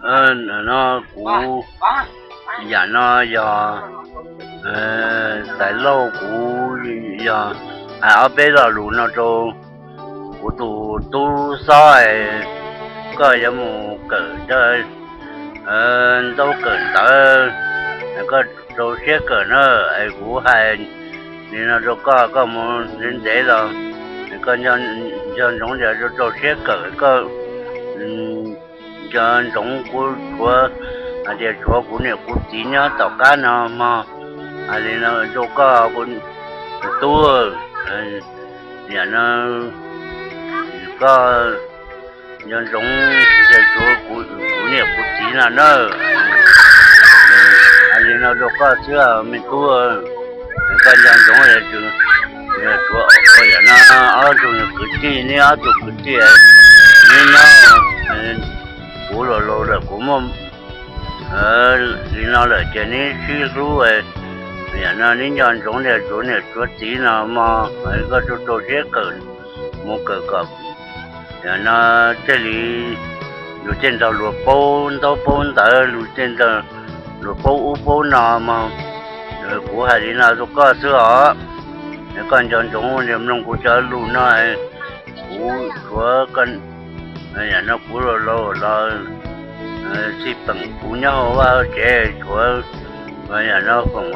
No kuv, yam no yog Xaiv Lauj, kuv yog hais ob peb lo lus no rau kuv tus tub Xob, koj yuav mus kawm ntaub kawm ntawv, koj rau siab kawm na. Es kuv hais li no rau koj, koj mus ntev ntev los koj nco ntsoov tias rau rau siab kawm, koj nco ntsoov kuv tshuav, hais tias tshuav kuv niam kuv txiv nyob tom qab no mog. Hais li no rau koj tub, yam no koj nco ntsoov tias tshuav kuv niam kuv txiv no na. Hais li no rau koj xwb me tub, koj nco ntsoov tias tshuav yam no ob tug kwv tij, neb ob tug kwv tij, neb nyob, kuv laus laus lawm kuv muaj li no lawm ces neb sib hlub, yam no neb nco ntsoov tias tshuav niam tshuav txiv no mog, koj rau rau siab kawm, mus kawm kom yam no thiaj li luag tej ntaug luag paub ntaub paub ntawv, luag tej ntaug luag paub ub paub no mog. Kuv hais li no rau koj xwb os, koj nco ntsoov mloog kuv cov lus no. Kuv tshuav, yam no kuv laus laus los txij peem kuv nyob hauv vaj hauv tsev tshuav, yam no foom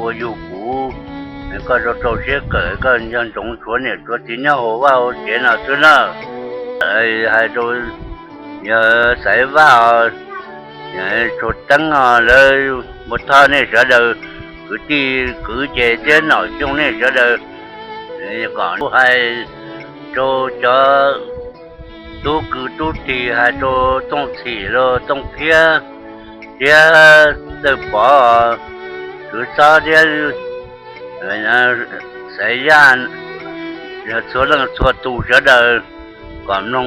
ua yug kuv, koj rau rau siab kawm, koj nco ntsoov tshuav niam tshuav txiv nyob hauv vaj hauv tsev no xwb na. Hais rau yawg Xaiv Vaj, Tshuav Teeb os, lawv mus thov nej sawv daws kwv tij kwv ces thiab nom xyooj nej sawv daws kom hais rau cov tub kwv tub tij, hais rau Tooj Txhim los Tooj Phiab thiab Tawj Pov, Kwv Txob thiab Xaiv Yaj, txhua leej txhua tus sawv daws kom mloog,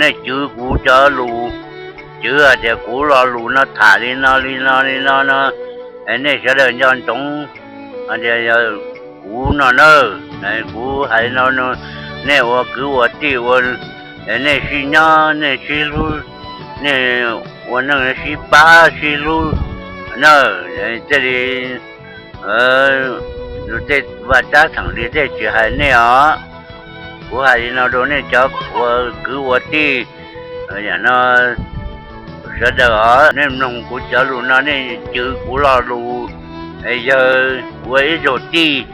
nej cwv kuv cov lus, cwv hais tias kuv lo lus no tham li no li no li no no, nej sawv daws nco ntsoov hais tias yog kuv no na, kuv hais no, nej ua kwv ua tij ua, nej sib nyob nej sib hlub, nej ua neej sib pab sib hlub na, thiaj li tej vaj tsab theem li tej tsis hais nej os. Kuv hais li no rau nej cov ua kwv ua tij, yam no sawv daws os, nej mloog kuv cov lus no nej cwv kuv lo lus, yawg ua ib zaug tij,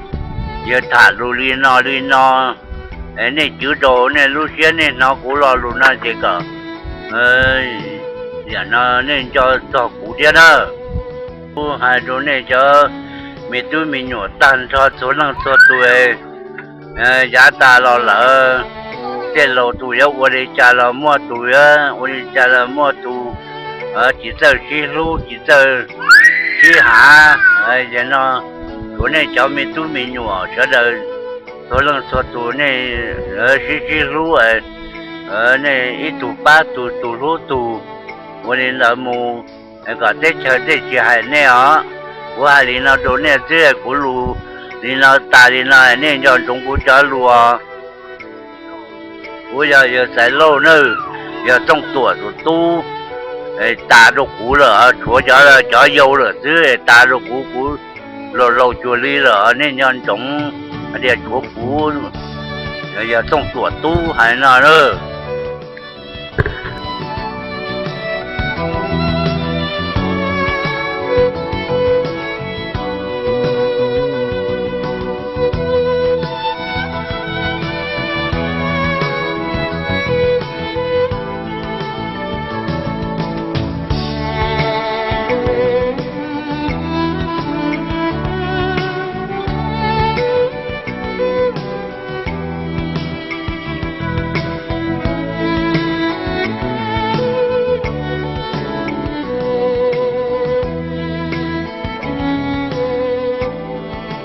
yawg tham lus li no li no, nej cwv rau nej lub siab, nej hnov kuv lo lus no ces kom yam no nej nco txog kuv thiab na. Kuv hais rau nej cov me tub me nyuam tag nrho txhua leej txhua tus, yav tas los lawm, tej laus tus yuav ua li cas los muaj tus yuav ua li cas los muaj tus, tsis txawj sib hlub tsis txawj sib hav. Yog no, tshuav nej cov me tub me nyuam sawv daws txhua leej txhua tus nej sib sib hlub, nej ib tug pab tug, tug hlub tug, ua li ntawd mus kom teb chaws tej tsis hais nej os. Kuv hais li no rau nej xwb, kuv lus li no tas li no, nej nco ntsoov kuv cov lus. Kuv yog yawg Xaiv Lauj na, yog Tooj Tuam tus tub, tas rau kuv lawm, tshuav cov, cov yau lawm xwb, tas rau kuv, kuv laus laus cuag li lawm, nej nco ntsoov hais tias tshuav kuv, yog Tooj Tuam tub hais no na.